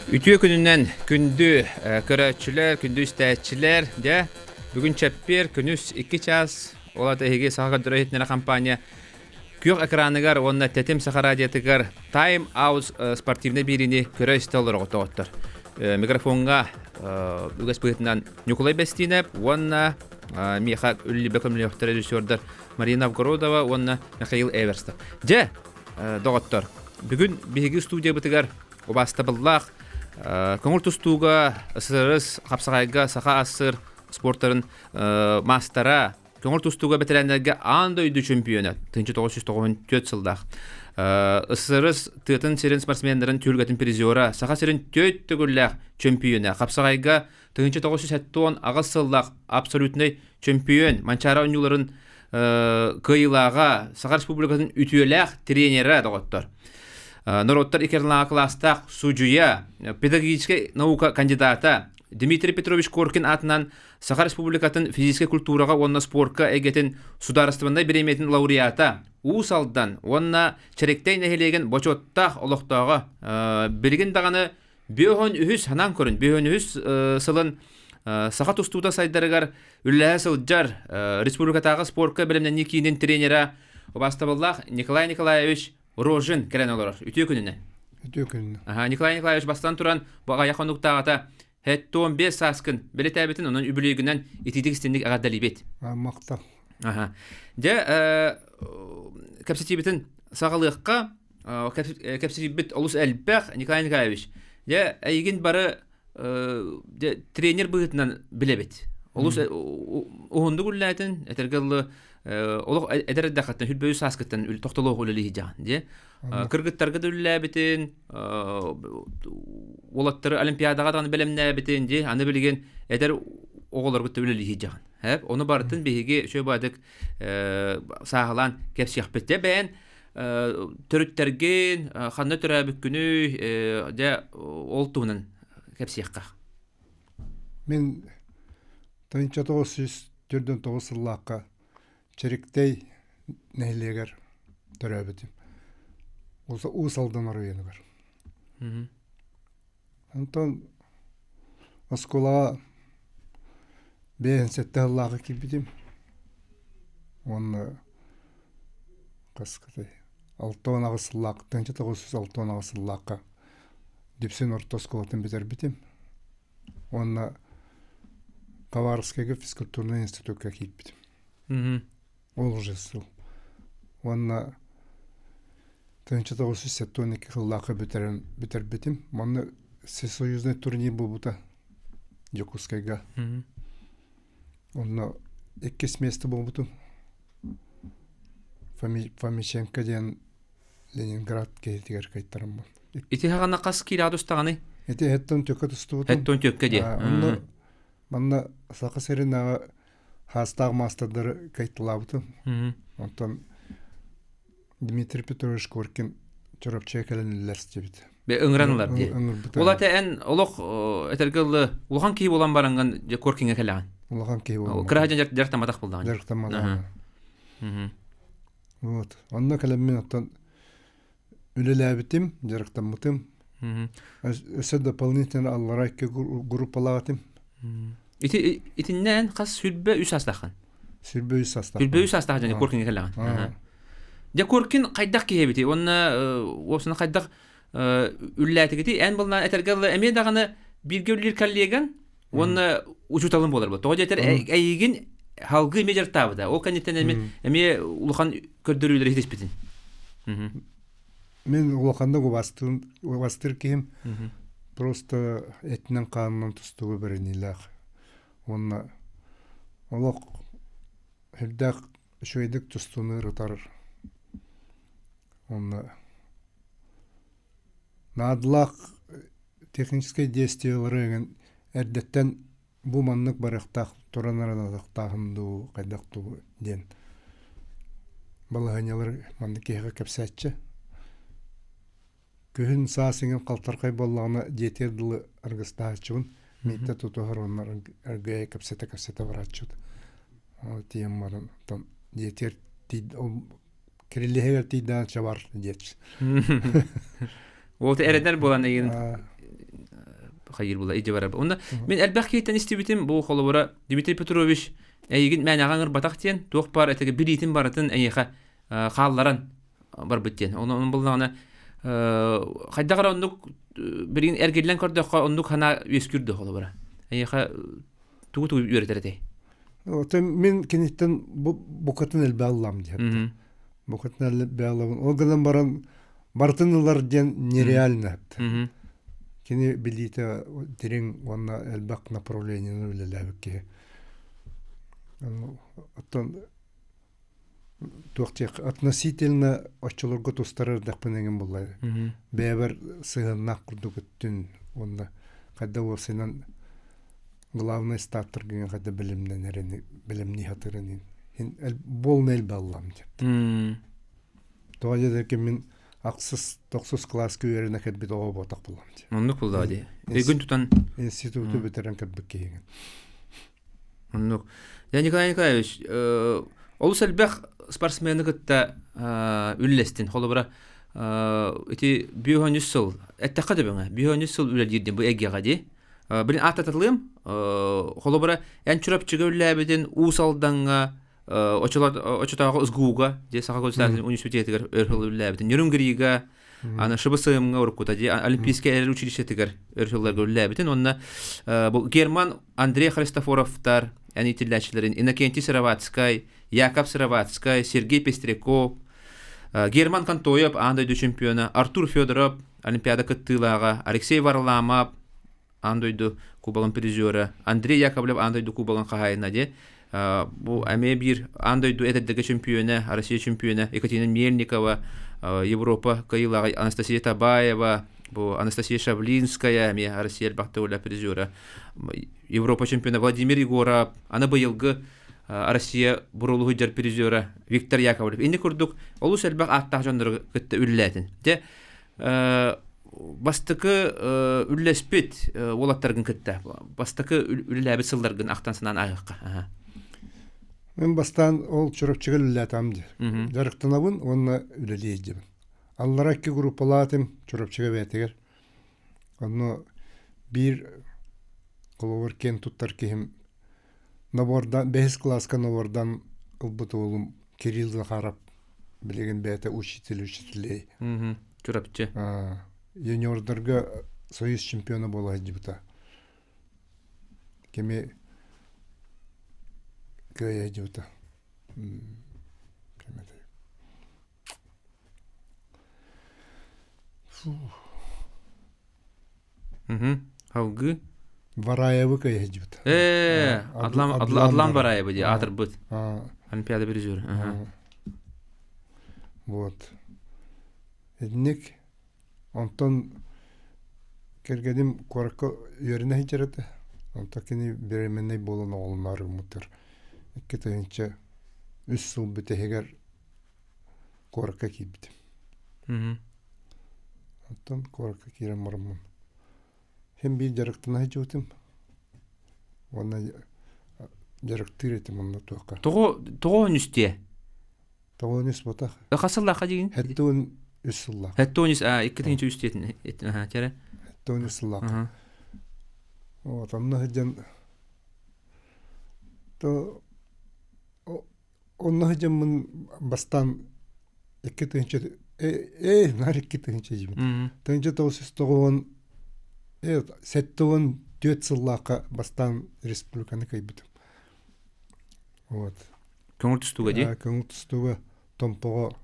Үтүө күнүнэн күндү көрөөччүлэр, күндү истээччилэр, дьэ, бүгүн чэппиэр күнүс 2 чаас, ол аата эһиги Саха көрдөрөр иһитиннэрэр компания күөх экраныгар уонна Тэтим Саха радиотыгар Time Out спортивнай биэриини көрө-истэ олороҕут доҕоттор. Микрофоҥҥа үгэс быһыытынан Ньукулай Бэстиинэп уонна миэхэ үллүбэ көмөлөөхтөр режиссердар Марина Новгородова уонна Михаил Эверстов. Дьэ, доҕоттор, бүгүн биһиги студиябытыгар убаастабыллаах көҥүл тустууга СССР хапсаҕайга Саха АССР спортарын маастара, көҥүл тустууга бэтэрээннэргэ аан дойду чемпиона 1994 сыллаах СССР тыатын сирин спортсменнарын түһүлгэтин призера, Саха сирин түөрт төгүллээх чемпиона, хапсаҕайга 1978 сыллаах абсолютнай чемпион, Манчаары оонньууларын кыайыылааҕа, Саха Республикатын үтүөлээх тренерэ доҕоттор. Норуоттар икки кылаастаах судьуйа, педагогическай наука кандидата Дмитрий Петрович Коркин аатынан Саха Республикатын физическэй культураҕа уонна спорка эйгэтин судаарыстыбаннай бириэмийэтин лауреата, Уус Алдан уонна Чэриктэй нэһилиэгин бочуоттаах олохтооҕо билигин даҕаны Бүөһүн үһүс санаан көрүн, бүөһүн үһүс сылын саха тустуута сайдарыгар үлэлэһэ сылдьар республикатааҕы спорка бэлэмнэнии киинин тренерэ убаастабыллаах Николай Николаевич Рожин кэлэн олорор. Үтүө күнүнэн. Үтүө күнүнэн. Аха, Николай Николаевич бастан туран бу аҕыйах хонуктааҕыта 75 сааскын бэлэтээбитин, онон үбүлүөйгүнэн итиитик истинник эҕэрдэлиибит. Махтал. Аха. Дьэ, кэпсэтиибитин саҕалыахха. Кэпсэтиибит олус элбэх, Николай Николаевич. Дьэ, эйигин бары дьэ, тренер быһыытынан билэбит. Олус уһундук үллээтин, этэргэ дылы, олох эдэр эрдэххиттэн, сүрбөйү сааскыттан тохтолоох үлэлии сылдьаҕын, дьэ. Кыргыттарга да үлэлээбитин, уолаттары олимпиадаҕа даҕаны бэлэмнээбитин, дьэ, аны билигин эдэр оҕолорго да үлэлии сылдьаҕын. Ону барытын биһиги үчүгэй баҕайытык сааһылаан кэпсиэхпит. Дьэ, бэйэн төрүттэргин, ханна төрөөбүккүнүй, дьэ, ол туһунан кэпсиэххэ. Мин 1949 сыллаахха Чэриктэй нэһилиэгэр төрөөбүтүм. Уус Алдан оройуонугар. Онтон оскуолаҕа 57 сыллаахха киирбитим. Уонна хаскытай 68 сыллаах 1968 сыллаахха Дүпсүн орто оскуолатын бүтэрбитим. Уонна Хабаровскайга физкультурнай институкка киирбитим. Ол уже сыл. Уонна 1972 сыллаахха бүтэрэн бүтэрбитим. Манна всесоюзный турнир буолбута Дьокуускайга. Онно иккис место буолбутум. Фомиченко диэн Ленинград киһитигэр кыйтараммын. Ити хаҕана хас киилэҕэ тустаҕыный? Ити эһэттэн түөккэ тустубутум. Эттон түөккэ диэ. Онно манна Саха сиринээҕи хаастаах маастардары кыйталаабытым. Онтон Дмитрий Петрович Коркин Чурапчыга кэлэн үллэстибит. Бе ыҥыран ылар дии. Ол ата эн олох этэргэ ылы улахан киһи буолан бараҥҥын дьэ Коркиҥҥа кэлэҕин. Улахан киһи буолан. Кыра дьарыктамматах буоллаҕын. Дьарыктамматах. Вот. Онно кэлэммин оттон үлэлээбитим, дьарыктаммытым. Өссө дополнительно аллара икки группалаах этим. Ити итиннээн хас 23 саастааххын? 23 саастаах. 23 саастаах дьону Коркиҥҥа кэлэҕин. Дьэ Коркин хайдах киһи эбитий? Уонна уопсана хайдах үллээтигити? Эн былнаан этэргэ эмиэ даҕаны бииргэ үлэлиир коллегаҥ уонна учууталым буолар бу. Тоҕо диэтэр эйигин халгыы эмиэ дьарыктаабыта. Ол кэнниттэн эмиэ эмиэ улахан көрдөрүүлэри ситиспитин. Мин улаханнык убастыыр киһим просто этинэн-хаанынан тустууга бэриниилээх. Уонна олох үрдээх үчүгэйдик тустууну ырытар. Уонна Наадалаах техническэй действиелары эҥин эрдэттэн бу маннык барыахтаах туран эрэн дуу хайдах дуу диэн балаһыанньалары маннык киһиэхэ кэпсээччи. Күһүн саас иҥин халтархай буоллаҕына дьиэтигэр дылы аргыстаһааччыбын. Мииттэ тутуһар уонна аргыйа кэпсэтэ-кэпсэтэ барааччыбыт. Ол тиийэн баран оттон дьиэтигэр Кириллиһигэр тиийдээн чабар диэччи. Ол эрэнэр буолан эйигин. хайыр була ижи барар. Онно мен элбэх киһиттэн истибитим бу холобура Дмитрий Петрович эйигин мээнэҕэ ыҥырбатах диэн туох баар этигэ билиитин барытын эйиэхэ хаалларан барбыт диэн. Онон буллаҕына хайдах эрэ оннук билигин эргиллэн көрдөххө оннук санаа үөскүүр да холобура. Эйиэхэ тугу тугу үөрэтэр этэй? Оттон мин киниттэн букатын элбэх ыллам диэбитим. Букатын элбэх ылабын. Ол гынан баран барытын ылар диэн нереально. Кини билиитэ дириҥ уонна элбэх направлениены үлэлээбит киһи. Оттон туох диэх относительно оччолорго тустар эрдэхпин эҥин буолла. Бэйэбэр сыһыаннаах курдук өттүн уонна хайда уопсайынан главный стартаргын хайда бэлэмнэнэрин бэлэмнии сатыырын буолна элбаллам диэт. Тоҕо диэтэрки мин ахсыс тохсус кылааска үөрэнэ кэлбит оҕо буотах буллам дии. Оннук буллаа дии. Өйгүн тутан институту бүтэрэн кэлбит киһигин. Оннук. Я Николай Николаевич, олус элбэх спортсмены кытта үллэстин. Холобура, ити 53 сыл, эттэххэ дөбөҥө, 53 сыл үлэлиирдин бу эйгэҕэ дии. Билин ааттатылыым, холобура, эн Чурапчыга үллээбитин Уус Алдаҥҥа, очотооҕу СГУ-га, дии Саха государственнай университетыгар өр сыл үллээбитин, Нерюнгрига, аны ШБСМ-ҥа уруккута дии Олимпийскай эрэл училищетыгар өр сылларга үллээбитин уонна бу Герман Андрей Христофоровтар эн иитиллээччилэрин Иннокентий Сыроватскай, Яков Сыроватскай, Сергей Пестряков, Герман Контоев аан дойду чемпиона, Артур Федоров Олимпиада кыттыылааҕа, Алексей Варламов аан дойду кубогын призера, Андрей Яковлев аан дойду кубогын хаһаайына диye бу эмиэ биир аан дойду эдэрдэргэ чемпиона, Россия чемпиона Екатерина Мельникова, Европа кыайыылааҕа Анастасия Табаева, бу Анастасия Шавлинская эмиэ Россия элбэх төгүллээх призера, Европа чемпиона Владимир Егоров, аны быйылгы Россия буруолуһуйдьар призера Виктор Яковлев. Инни курдук олус элбэх ааттаах дьоннору кытта үлэлээтин. Дьэ, бастакы үллэспит уолаттаргын кытта бастакы үлэлээбит сылларгын ахтан санаан ааһыахха. Мен бастаан ол Чурапчыга үлэлээтам диир. Дьарыктанабын уонна үлэлии дьибин. Аллара икки группалаатым Чурапчыга бэйэтигэр. Онно биир холобур киэн туттар киһим набордан бэһис кылааска набордан ылбыт уолум Кирилл Захаров билигин бэйэтэ учитель учителей. Чурапчы. Юниордарга союз чемпиона буола сылдьыбыта. Кими кыайа сылдьыбыта. Алгыы. Вараевы кыайа сылдьыбыта. Ээ, Адлан Адлан Вараевы дии аатырбыт. Олимпиада призер. Вот. Итинник онтон кэргэним куоракка үөрэнэ сылдьар этэ. Онтон кини беременнай буолан оҕолоноору гыммыттар. 2003 сыл бүтэһигэр куоракка киирбитим. Оттон куоракка киирэн бараммын син биир дьарыктана сылдьыбытым. Уонна дьарыктыыр этим онно туохха. Тоҕо тоҕо үнүстүө? Тоҕо үнүс ботах. Хас сыллаахха дигин? 73 сыллаах. 73 а 2003 диэтин аха 73 сыллаах. Вот онно сылдьан то Онно сылдьаммын бастаан 2000 ээ наар 2000 диибин. 1990 74 сыллаахха бастаан республиканы кыайбытым. Вот. Көҥүл тустууга дии? Көҥүл тустууга Томпоҕо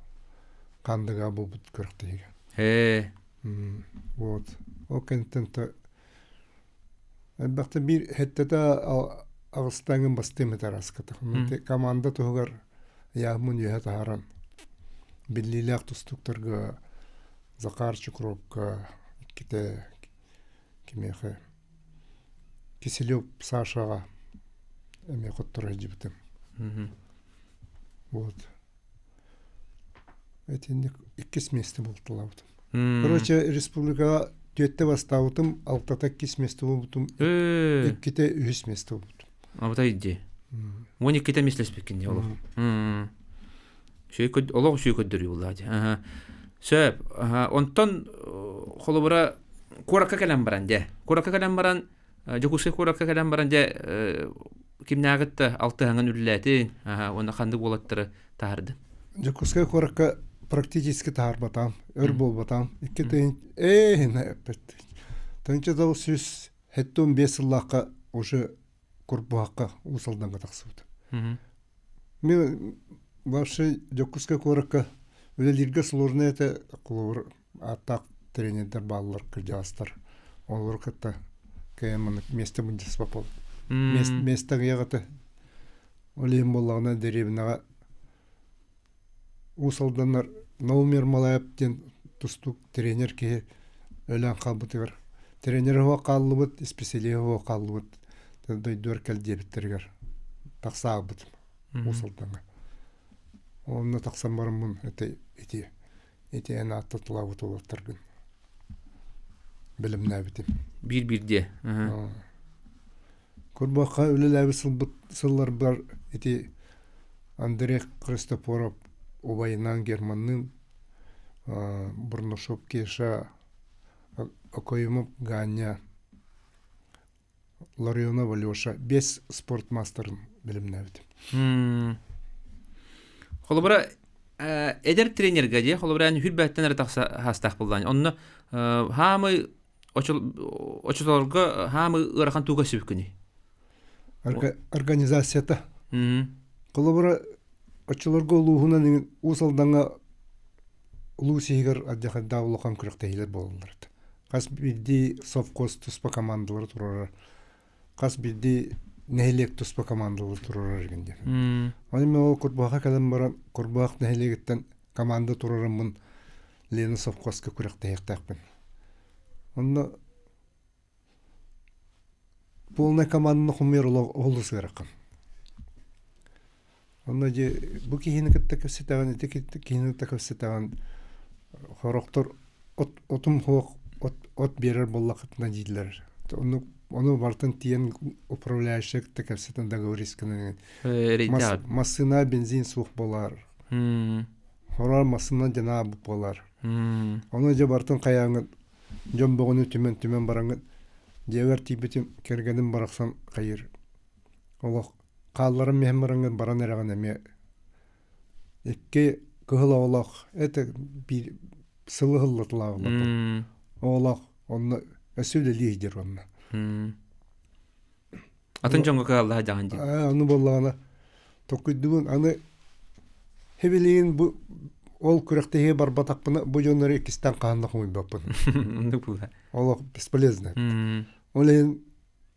Хаандыгаа буолбут күрэхтэһиигэ. Ээ. Вот. Ол кэнниттэн Элбэхтэ биир сэттэтэ аҕыстааҥҥын бастыам этэ араската. Команда туһугар ыйааммын үөһэ таһааран биллиилээх тустууктарга Захар Чукровка иккитэ кимиэхэ Киселев Сашаҕа эмиэ хотторо сылдьыбытым. Вот. Итинник иккис миэстэ буолталаабытым. Короче, республикаҕа түөттэ бастаабытым, алтата иккис миэстэ буолбутум, иккитэ үһүс миэстэ буолбутум. Абыта идди. 12-те миэстэлэспиккин дии олох. Олох үчүгэй көрдөрүү буоллаҕа дии. Сөп. Онтон холобура куоракка кэлэн баран дьэ куоракка кэлэн баран Дьокуускай куоракка кэлэн баран дьэ кимнээҕит да алтыһаҥын үлэлээтин уонна ханнык уолаттары таһаардын? Дьокуускай куоракка практически таһаарбатаҕым, өр буолбатаҕым. Икки тыһын ээ тыһыынча 975 сыллаахха уже Курбуһахха Уус Алдаҥҥа тахсыбыт. Мен вообще Дьокуускай куоракка үлэлииргэ сложно это холобур ааттаах тренердэр бааллар кырдьаҕастар олору кытта кэйэн маннык место мындьаспаппын место аҕыйах ол иһин буоллаҕына дэриэбинэҕэ Уус Алданнар Наум Ермолаев диэн тустуук тренер киһи өлөн хаалбытыгар тренер уһуох хааллыбыт исписэлииһэ уһуох хааллыбыт дойдугар кэл диэбиттэригэр тахсаабытым Уус Алдаҥҥа онно тахсан бараммын это ити ити эн ааттатылаабыт уолаттаргын бэлэмнээбитим. Биир-биирдиэ. Курбахха үлэлээбит сылбыт сылларбар ити Андрей Христофоров убайынаан Германныын Бурнашов Кеша Окоемов Ганя Ларионов Алеша бес спорт маастарын бэлэмнээбитим. Холобура, эдэр тренергэ дии, холобура, эн хүрбэттэн эрэ тахса хаастаах буллаан. Онно хаамы очолорго хаамы ыарахан туга сүбүкүнүй? Организацията. Холобура, очолорго улууһунан Уус Алдаҥҥа улуус иһигэр алдьархайдаах улахан күрэхтэһиилэр буолаллар этэ. Хас биирдии совхоз туспа командалары туруорар, хас биирдии нэһилиэк туспа командалары туруорар игин диэн. Оны мен ол Курбаха кэлэн баран Курбаах нэһилиэгиттэн команда туруораммын Лена совхозка күрэхтэһиэхтээхпин. Онно Полнай команданы хомуйар олус ыарахан. Онно дьэ бу киһини кытта кэпсэтэҕин, ити киһини кытта кэпсэтэҕин сорохтор от отум суох от от биэрэр буоллаххытына дииллэр. Ону ону барытын тиийэн управляющай кытта кэпсэтэн договорись гынан массыына бензин суох буолар. Хороор массыына дьанаа буолар. Ону дьэ барытын хайааҥҥын Дьон бөҕөнү түмэн-түмэн бараҥҥын дьиэбэр тиийбитим кэргэним барахсан хайыыр олох хаалларан иһэн бараҥҥын баран эрэҕин эмиэ икки кыһыл оҕолоох это биир сылы ыһыллатылааҕылар оҕолоох онно өссө үлэлии сылдьар онно Атын дьоҥҥо кыһаллаһа дьаҕан дии. Аны буоллаҕына токуйдубун аны хебилиин бу ол күрэхтэһиигэ барбатахпына бу дьоннору иккистээн хаһан да хомуйбаппын. Оннук буолла. Олох бесполезно. Ол иһин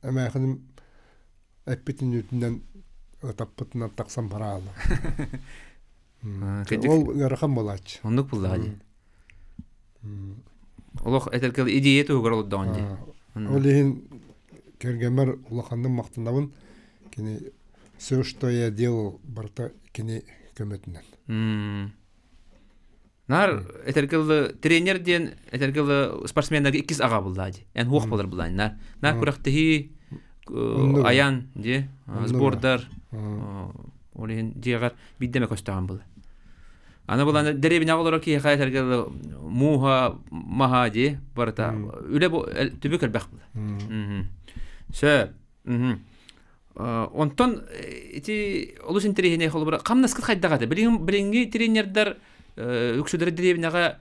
эмээхиним эппитин үрдүнэн ытаппытынан тахсан бараала. Ол ыарахан буолааччы. Оннук буоллаҕа дии. Олох этэргэ идея туһугар олордоҕун дии. Ол иһин кэргэммэр улаханнык махтанабын. Кини все, что я делал, барыта кини көмөтүнэн. Нар этэргэ тренер диэн этэргэ спортсменнарга иккис аҕа буллаа дии. Эн хуох болар булаан. Нар нар күрэхтэһии аян дии сбордар ол иһин дьиэҕэр биирдэ эмэ көстөҕүн була. Аны булан дэриэбинэҕэ олорор киһиэхэ этэргэ мууһа, маһа дии барыта үлэ түбүк элбэх була. Сөп. Онтон ити олус интэриэһинэй холобура хамнаскыт хайдах этэ? Билиҥҥи тренердэр үксүлэрэ дэриэбинэҕэ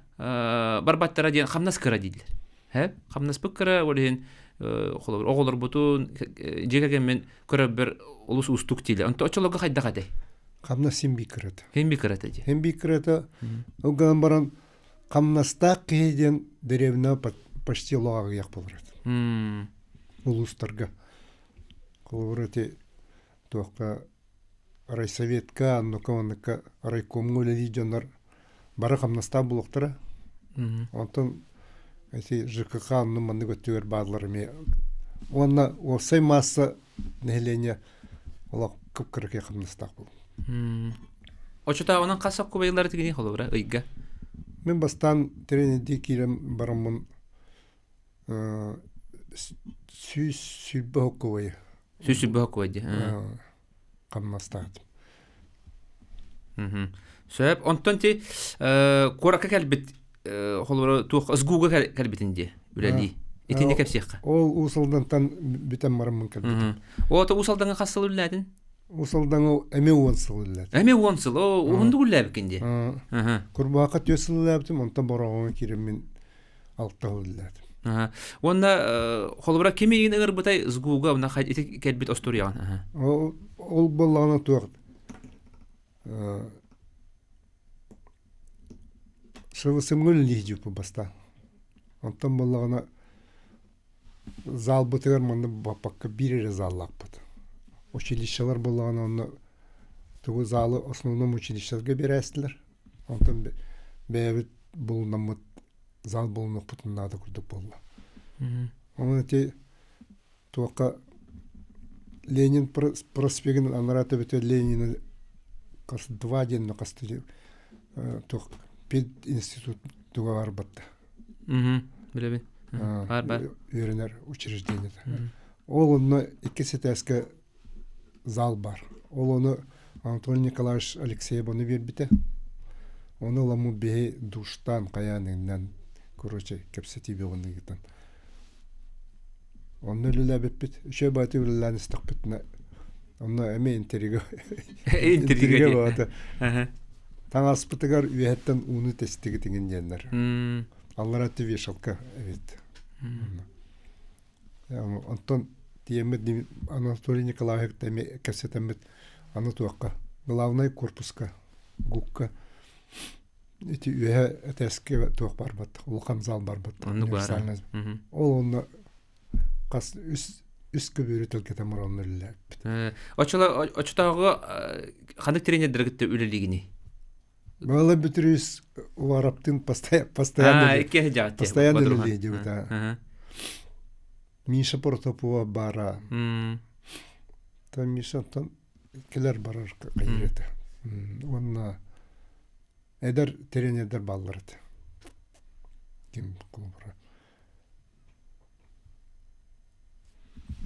барбаттара диэн хамнас кыра дииллэр. Һэ? Хамнаспыт кыра, ол иһин холобур оҕолорбутун дьиэ кэргэммин көрөрбөр олус уустук дииллэр. Онтон оччолорго хайдах этэй? Хамнас син биир кырата. Син биир кырата дии. Син биир кырата. Ол гынан баран хамнастаах киһи диэн дэриэбинэ почти олох аҕыйах буолар этэ. Улуустарга. Холобур ити туохха райсоветка, оннука оннука райкомҥа үлэлиир дьоннор бары хамнастаах буолуохтара. Онтон ити ЖКХ оннун маннык өттүгэр бааллар эмиэ. Уонна уопсай маасса нэһилиэнньэ олох кып-кыракый хамнастаах буолуо. Оччотооҕунан хас соккубайылары тигини холобура ыйга? Мин бастаан тренердии киирэн бараммын 120 хоккубайы 120 хоккубай дии. Хамнастаатым. Сөп. Онтон ти куоракка кэлбит холобура туох СГУга кэлбитин дии үлэлии. Итини кэпсиэххэ. Ол Уус Алдантан бүтэн бараммын кэлбитим. Оото Уус Алдаҥҥа хас сыл үлэлээтин? Уус Алдаҥҥа эмиэ 10 сыл үлэлээтим. Эмиэ 10 сыл. Оо, уһундук үлэлээбиккин дии. Курбаахха 4 сыл үлэлээбитим, онтон Бороҕоҥҥо киирэммин 6 сыл үлэлээтим. Уонна холобура ким игин ыҥырбытай СГУга уонна ити кэлбит остуоруйаҕын? Ол буоллаҕына туох Сылысымҥа үлэлиир бастаан. Онтон буоллаҕына залбытыгар манна баппакка биир эрэ заллаахпыт. Училищелар буоллаҕына онно тугу залы основном училищеларга биэрээстилэр. Онтон бэйэбит булунаммыт зал булунуохпутун наада курдук буолла. Онон ити туохха Ленин проспегын анараа төбөтө Ленина хас два диэн хас туох пединститут туга барбатта. Билэбин. Бар бар. Үөрэнэр учреждениета. Ол онно иккис этээскэ зал бар. Ол ону Анатолий Николаевич Алексеев ону биэрбитэ. Ону ыламмыт биһи душтаан хайаан иҥнэн короче кэпсэтии бөҕөнү ыытан Онно үлэлээбиппит. Үчүгэй баҕайытык үлэлээн истэхпитинэ, онно эмиэ интрига интрига баҕата. Таҥаспытыгар үөһэттэн ууну тэстигит иҥин диэннэр. Аллара өттө вешалка эбит. Онтон тиийэммит Анатолий Николаевич эмиэ кэпсэтэммит аны туохха главнай корпуска ГУКка ити үөһэ этээскэ туох барбат, улахан зал барбат. Оннук баара. Ол онно хас үс үс көбүөрү тэлгэтэн баран үлэлээбиппит. Оччоло оччотооҕу ханнык тренердэр кытта үлэлиигиний? Баала Бүтүрүүс Увараптын постоянно постоянно үлэлии дебита. Миша Протопова баара. Там Миша там кэлэр барар кайыр этэ. Уонна эдэр тренердэр бааллар этэ. Ким холобура.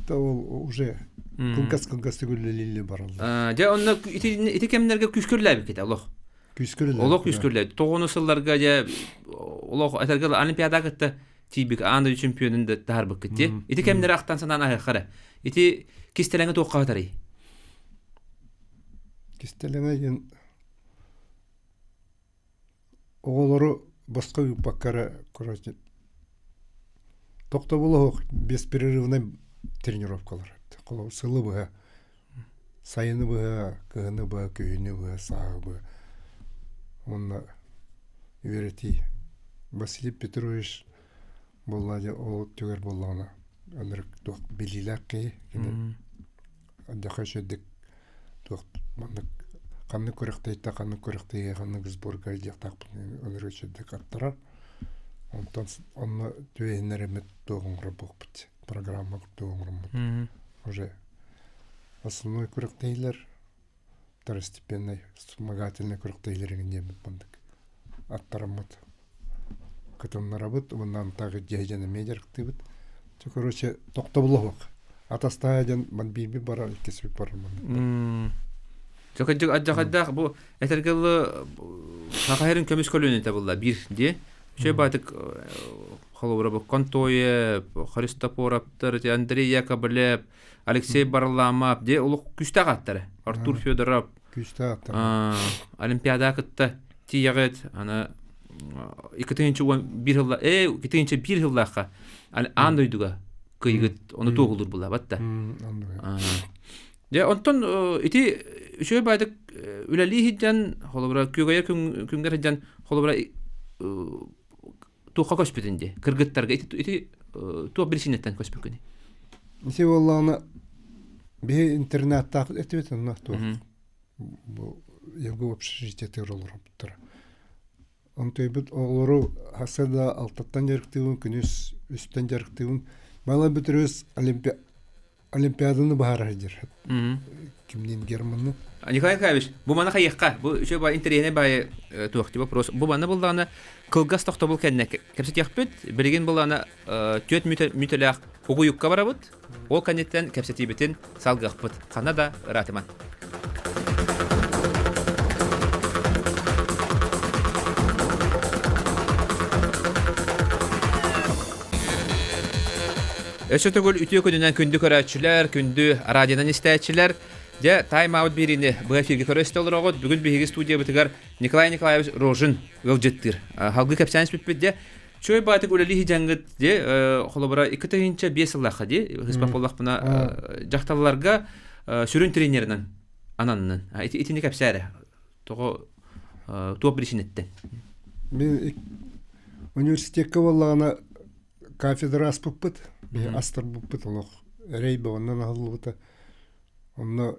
Ол уже кылгас-кылгас үлэлиилле бараллар. Дьэ онно ити ити кэмнэргэ күүскүрлээбиккит олох. Күүскүрлээбит. Олох күүскүрлээбит. Тоҕону сылларга дьэ олох этэргэ Олимпиада кытта тиийбик аан дойду чемпионун да таһарбыккыт дии. Ити кэмнэри ахтан санаан аһыахха Ити кистэлэҥи туохха хатарый? Кистэлэҥэ диэн оҕолору босхо ыыппакка эрэ короче тохтобула суох беспрерывнай тренировкалар холобур сылы быһа сайыны быһа кыһыны быһа күһүнү быһа сааһы быһа уонна үөрэтии Василий Петрович буолла дьэ ол өттүгэр буоллаҕына ынырык туох билиилээх киһи кини Ардьаха үчүгэйдик туох маннык ханнык күрэхтэһииттэн ханнык күрэхтэһиигэ ханнык сборга илдьиэхтаахпытын ынырык үчүгэйдик аттарар. Онтон онно түбэһиннэриммит туох оҥорбуппут программа курдук оҥороммут. Уже основной күрэхтэһиилэр второстепенный вспомогательный күрэхтэһиилэр эҥин диэммит маннык аттараммыт кытыннарабыт уонна антағы дьиэ эмиэ дьарыктыыбыт. Чэ, короче, тохтобула суох. Атастаһа диэн ман биирбит барар, иккисбит барар маннык. Дьэ адьахайдаах бу этэргэ дылы саха сирин көмүс көлүөнэтэ булла биир дии. Үчүгэй баатык холобура бу Контоев, Христофоровтар, Андрей Яковлев, Алексей Барламов дии олох күүстээх ааттара. Артур Федоров. Күүстээх ааттара. Олимпиада кытта тиийэҕит аны 2011 сылла 2001 сыллаахха аан дойдуга кыйгыт ону туоһулуур буллабат да. Дьэ онтон ити үчүгэй баайдык үлэлии сылдьан холобура күөгэйэр күҥҥэр сылдьан холобура туохха көспүтүн дии кыргыттарга ити ити туох биричиинэттэн көспүккүнүй? Ити буоллаҕына биһи интернаттаах этибит онно туох бу Евго общежитиетыгар олоробуттара. Онтуйбут оҕолору хаса да алтаттан дьарыктыыбын, күнүс үстэн дьарыктыыбын. Мала бүтүрүс Олимпиаданы баһара сылдьар. Кимниин Германны. Николай Николаевич, бу маны хайыахха, бу үчүгэй баай интэриэһинэй баайы туох вопрос. Бу манна буллаҕына кылгас тохтобул кэннэ кэпсэтиэхпит. Билигин буллаҕына түөрт мүтэлээх угуйукка барабыт. Ол кэнниттэн кэпсэтиибитин салгыахпыт. Ханна да ыраатыман. Өссө төгүл үтүө күнүнэн күндү көрөөччүлэр, күндү радионан истээччилэр. Дьэ, тайм-аут биэриини быһа эфиргэ көрө истэ олороҕут. Бүгүн биһиги студиябытыгар Николай Николаевич Рожин ыалдьыттыыр. Халгы кэпсээн испиппит дьэ. Чой баатык үлэлии дьаҥҥыт дьэ, холобура 2005 сыллаахха дии, ыспап буоллахпына, дьахталларга сүрүн тренеринэн ананнын. Итини кэпсээрэ. Тоҕо туох биричиинэттэн? Мин университекка буоллаҕына кафедра аспыппыт, биһи астарбыппыт олох эрэй бөҕөннөн аһыллыбыта. Онно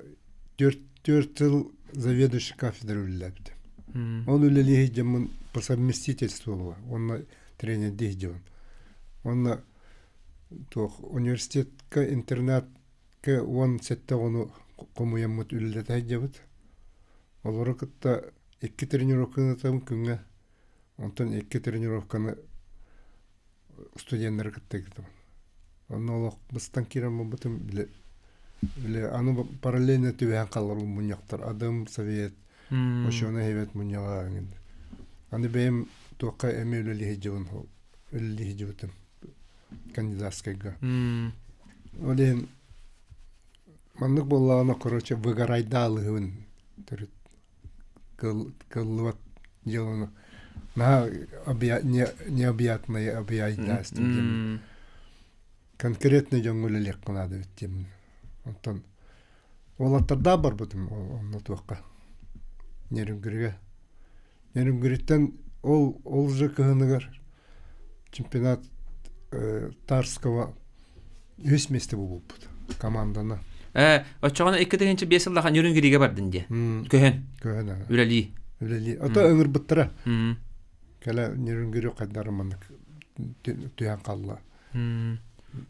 4 сыл заведующий кафедра үлэлээбитим. Ол үлэлии сылдьаммын по совместительству була уонна тренердии сылдьабын. Уонна туох университетка интернатка 17 оҕону хомуйаммыт үлэлэтэ сылдьабыт. Олору кытта икки тренировканы ыытабын күҥҥэ. Онтон икки тренировканы студеннары кытта ыытабын. Онно олох быстан киирэн барбытым били били аны параллельно түбэһэн хаалар мунньахтар Адым совет очуона иһибэт мунньаҕа эҥин. Аны бэйэм туохха эмиэ үлэлии сылдьабын үлэлии сылдьыбытым кандидатскайга. Ол иһин маннык буоллаҕына короче выгорайдаалыһыбын төрүт кыллыбат дьыаланы наһаа необъятное объятельство диэн конкретно дьоҥҥо үлэлиэххэ наада эбит диэммин онтон уолаттардаах барбытым онно туохха Нерюнгригэ Нерюнгриттэн ол ол же кыһыныгар чемпионат Тарского үһүс миэстэ буолбуппут команданы. Оччоҕуна 2005 сыллаха Нерюнгригэ бардын диэ. Көһөн. Көһөн. Үлэлии. Үлэлии. Ото ыҥырбыттара. Кэлэ Нерюнгри хайдары маннык түһэн хаалла.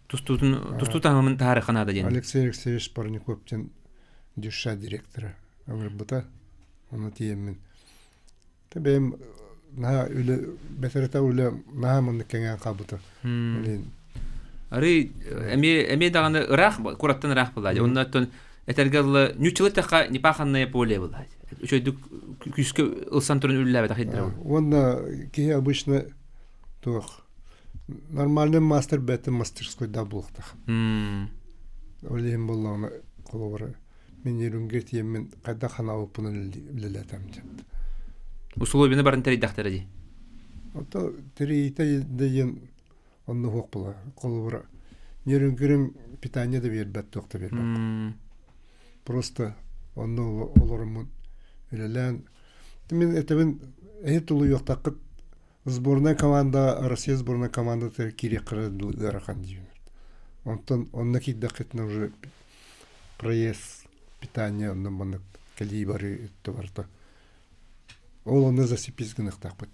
Тустуутун тустуу таһымын таһаарыахха наада диэн. Алексей Алексеевич Парников диэн дюша директора ыҥырбыта. Ону тиийэммин Бэйэм наһаа үлэ бэтэрэтэ үлэ наһаа маннык кэҥээн хаалбыта. Арый эмиэ эмиэ даҕаны ыраах кураттан ыраах былаадьа. Онно оттон этэргэ дылы ньуччулы тэхха непаханное поле былаадьа. Үчөйдүк күүскэ ылсан туран үллээбэтэх иддэрэ. Уонна киһи обычно туох нормальный мастер бэттин мастерскойда буолуохтаах. Ол иһин буоллаҕына холобура Мин Нерюнгри тиийэммин хайдах ханаабыппынан үлэлээтим диэн. Усулуобуйаны барын тэрийдэхтэрэ дии. Ото тэрийитэ да диэн онно суох буолар. Холобура, Нерюнгрим питание да биэрбэт, туох да биэрбэт. Просто онно олороммун үлэлээн мин этэбин эһи тулуйуохтааххыт сборная команда Россия сборная командата киириэххэ ыарахан диибин. Онтон онно киирдэххитинэ уже проезд, питание онно маннык кэлии барыы өттө барыта. Ол онно засипис гыныахтаахпыт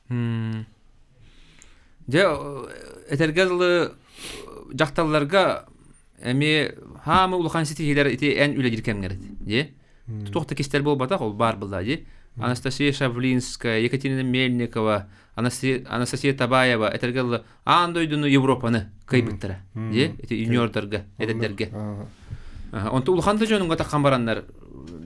диэн. Дьэ, этэргэ дылы дьахталларга эмиэ хаамы улахан ситиһиилэр ити эн үлэлиир кэмҥэр дии. Туох да кистэл буолбатах, ол баар буолла дии. Анастасия Шавлинская, Екатерина Мельникова, Анастасия Табаева этэргэ дылы аан дойдуну Европаны кыайбыттара дии ити юниордарга эдэрдэргэ онто улахан да дьонуҥа таххан бараннар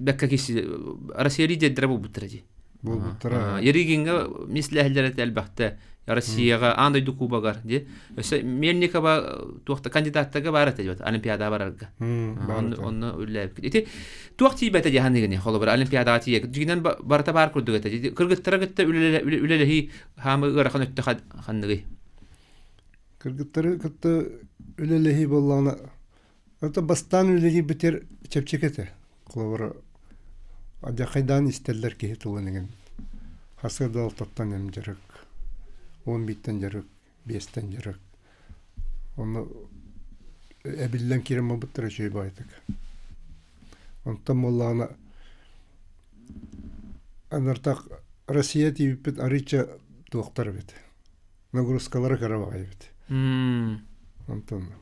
бэккэ киси Россия лидердэрэ буолбуттара дии буолбуттара Еригиҥҥэ мислэһэллэрэ элбэхтэ Россияҕа аан дойду кубогар дии өссө Мельникова туохта кандидаттарга баар этэ диэт Олимпиадаҕа барарга онно үллээбит ити Туох тиийбэтэ дии саныыгыный? Холобура, Олимпиадаҕа тиийэ. Дьиҥинэн барыта баар курдук этэ. Кыргыттара кытта үлэлэһии хаамы ыарахан өттө ханныгый? Кыргыттары кытта үлэлэһии буоллаҕына, это бастаан үлэлиирбитигэр чэпчэки этэ. Холобура, адьахайдаан истэллэр киһи тылын иҥин. Сарсыарда алтаттан эм дьарык, 11-тэн дьарык, биэстэн дьарык. Онно эбиллэн киирэн барбыттара үчүгэй баҕайытык. Онтон буоллаҕына анартах Россия тиийбиппит арыычча туохтар эбит. Нагрузкалара кыра баҕайы эбит. Онтон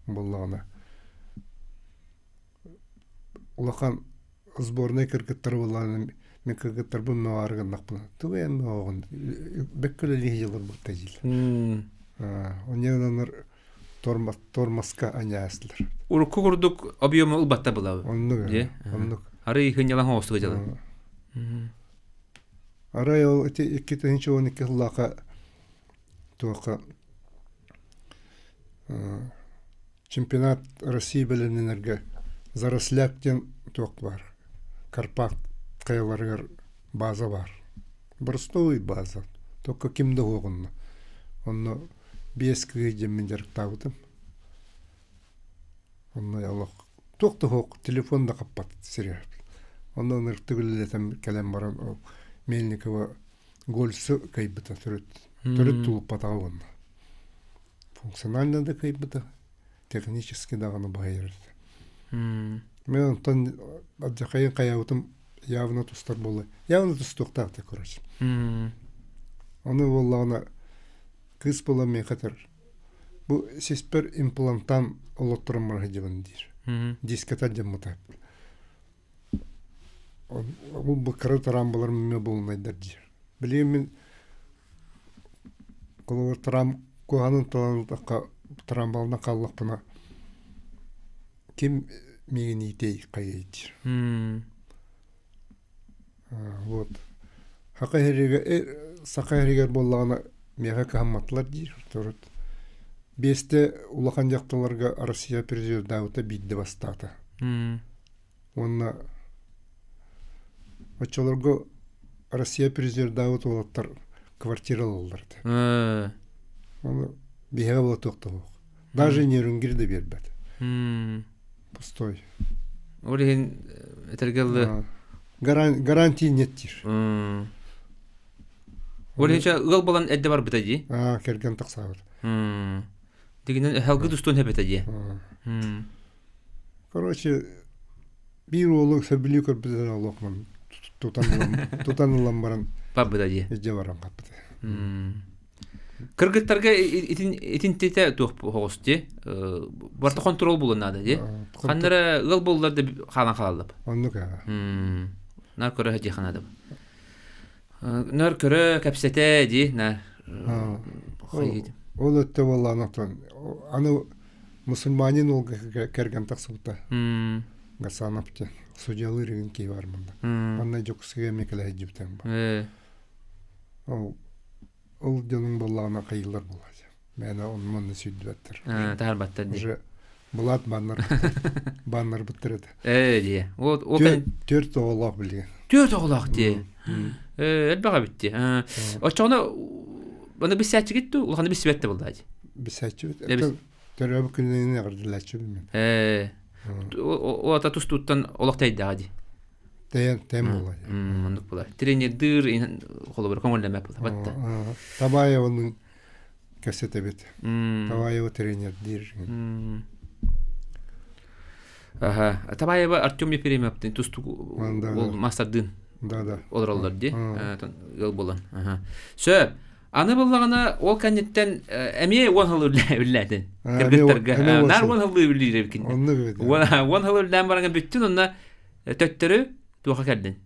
буоллаҕына улахан сборнай кыргыттар буоллаҕына мин кыргыттарбын мөҕөөрү гыннахпына тугу эн мөҕөҕүн бэккэ үлэлии сылдьаллар буолта дииллэр онньананнар тормозка анньаастылар урукку курдук объему ылбатта былабы оннук оннук арый хынньалаҥ оҕустуга дьалан арай ол ити 2012 сыллаахха туохха. Чемпионат России бэлэмнэнэргэ Заросляк диэн туох баар. Карпат хайаларыгар база баар. Боростуой база. Только ким да суох онно. Онно биэс кыыс диэммин дьарыктаабытым. Онно олох туох да суох, телефон да хаппат сирэ. Онно ынырыктык үлэлэтэн кэлэн баран ол Мельникова Гольцы кыайбыта төрүт. Төрүт тулуппатаҕа уонна. Функционально да кыайбыта, технически даҕаны баһыйар этэ. Мен онтон алдьархайын хайаабытым явно тустар буолла. Явно тустуохтаах да короче. Ону буоллаҕына кыыс буолан миэхэ этэр бу сиспэр имплантан олотторон бара сылдьабын диир. Диската дьаммыта. Ол бу кыра трамбаларым эмиэ буолунайдар диир. Билигин мин холобур трам куһаҕанын талан трамбалана хааллахпына ким миигин иитиэй хайыай диир. Вот. Саха иһэригэр саха иһэригэр буоллаҕына миэхэ кыһамматылар диир. Төрүт биэстэ улахан дьахталларга Россия призердаабыта биирдэ бастаата. Уонна оччолорго Россия призердаабыт уолаттар квартира ылаллар этэ. Ону биһиэхэ буола туох да суох. Даже нерюнгри да биэрбэт. Пустой. Ол иһин этэргэ дылы Гарантии нет диир. Ол иһин ыал буолан эрдэ барбыта дии. Аа, кэргэн тахсаабыт. Дигинэн эһэлгы тустуон эбэтэ дии. Короче, биир уолу сөбүлүү көрбүтүн олохмун тутан ылан тутан ылан баран барбыта дии. Илдьэ баран хаппыта. Кыргыттарга итин итинтитэ туох хоҕус дии. Барта контрол булан наада дии. Ханнара ыал буоллар да хаалан хааллап. Оннук аа. Нар көрө дии ханадым. Нар көрө кэпсэтэ дии нар. Ол өттө буоллаан аны мусульманин ол кэргэн тахсыбыта. Гасанов диэн судьялыыр игин киһи бар мында. Манна Дьокуускайга эмиэ кэлэ сылдьыбытым. Ол ол дьонуҥ буоллаҕына хайыылар буолааччы. Мээнэ онно сүүрдүбэттэр. Таһарбаттар дии. Уже былаат баннар баннарбыттар этэ. Ээ дии. Вот ол Түөрт оҕолоох билигин. Түөрт оҕолоох дии. Ээ элбэх эбит дии. Оччоҕуна аны билсээччигит дуу улаханы билсибэт да буоллаа дии. Билсээччибит. Төрөөбүт күнүнэн эҕэрдэлээччибин мин. Ээ ол ата тустууттан олох тэйдэҕэ дии. Тэйэн тэйэн буолла. Оннук буолар. Тренердыыр холобур көҥүллэмэт буолла батта. Табаеваны кэпсэтэбит. Табаева тренердиир. Аха. Табаева Артем Ефремовтын тустук ол мастардыын Да, да. олороллор дии. Ыал буолан. Сөп. Аны буллаҕына ол кэнниттэн эмиэ уон сыл үллээтин. Кыргыттарга. Наар уон сыллыы үллүүр эбиккин. Уон сыл үллээн баран бүттүн онно төттөрү туоха кэлдин.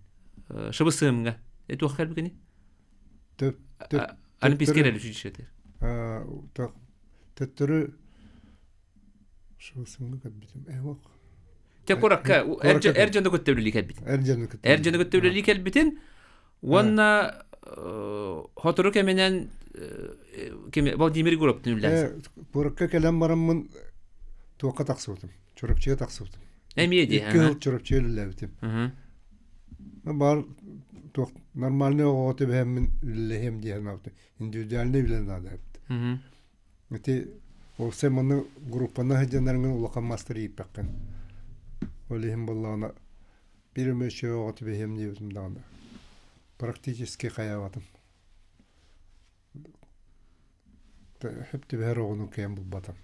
Шыбысыымҥа. Туоха кэлбикини? Олимпийский эрэ училищетыр. Төттөрү Шыбысыымҥа кэлбитим. Эһок. Те куракка эр дьону кытта үлэлии кэлбитин. Эр дьону кытта. Эр дьону кытта үлэлии кэлбитин уонна сотору кэминэн Владимир Егоровтын үлэлээсин. Куракка кэлэн бараммын туохха тахсыбытым. Чурапчыга тахсыбытым. Эмиэ дии. Икки сыл Чурапчыга үлэлээбитим. Бар туох нормальный оҕоҕо түбэһэммин үлэлэһиэм диэн индивидуальный үлэ наада эбит. Ити ол сен манна группаны сылдьанарыҥын улахан мастары ииппэххин. Ол иһин буоллаҕына биир эмэ үчүгэй оҕо түбэһиэм диэбитим даҕаны практически хайаабатым. Хөп түбэһэр оҕону кыайан булбатым.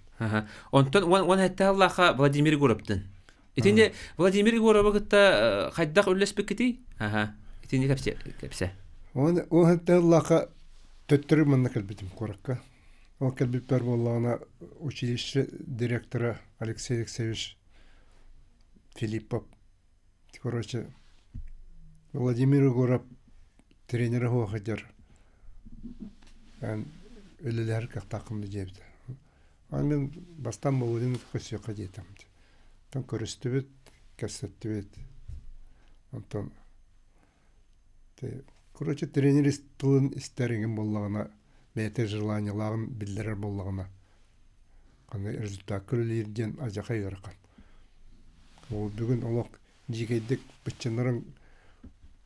Онтон уон сэттэ сыллаахха Владимир Егоровтын. Итини Владимир Егоровы кытта хайдах үллэспиккитий? Аха. Итини кэпсэ. Кэпсэ. Уон сэттэ сыллаахха төттөрү манна кэлбитим куоракка. Ол кэлбиппэр буоллаҕына училище директора Алексей Алексеевич Филиппов короче Владимир Егоров тренерэ суох сылдьар эн үлэлэһэр кыахтааххын да диэбитэ. Аны мин бастаан Володины көрсүөххэ диэтим. Оттон көрүстүбүт, кэпсэттибит. Онтон Короче, тренер тылын истэр эҥин буоллаҕына, бэйэтэ желаниелааҕын биллэрэр буоллаҕына, Аны результакка үлэлиир диэн адьаха ыарахан. Ол бүгүн олох дьиикэйдик быччыннарын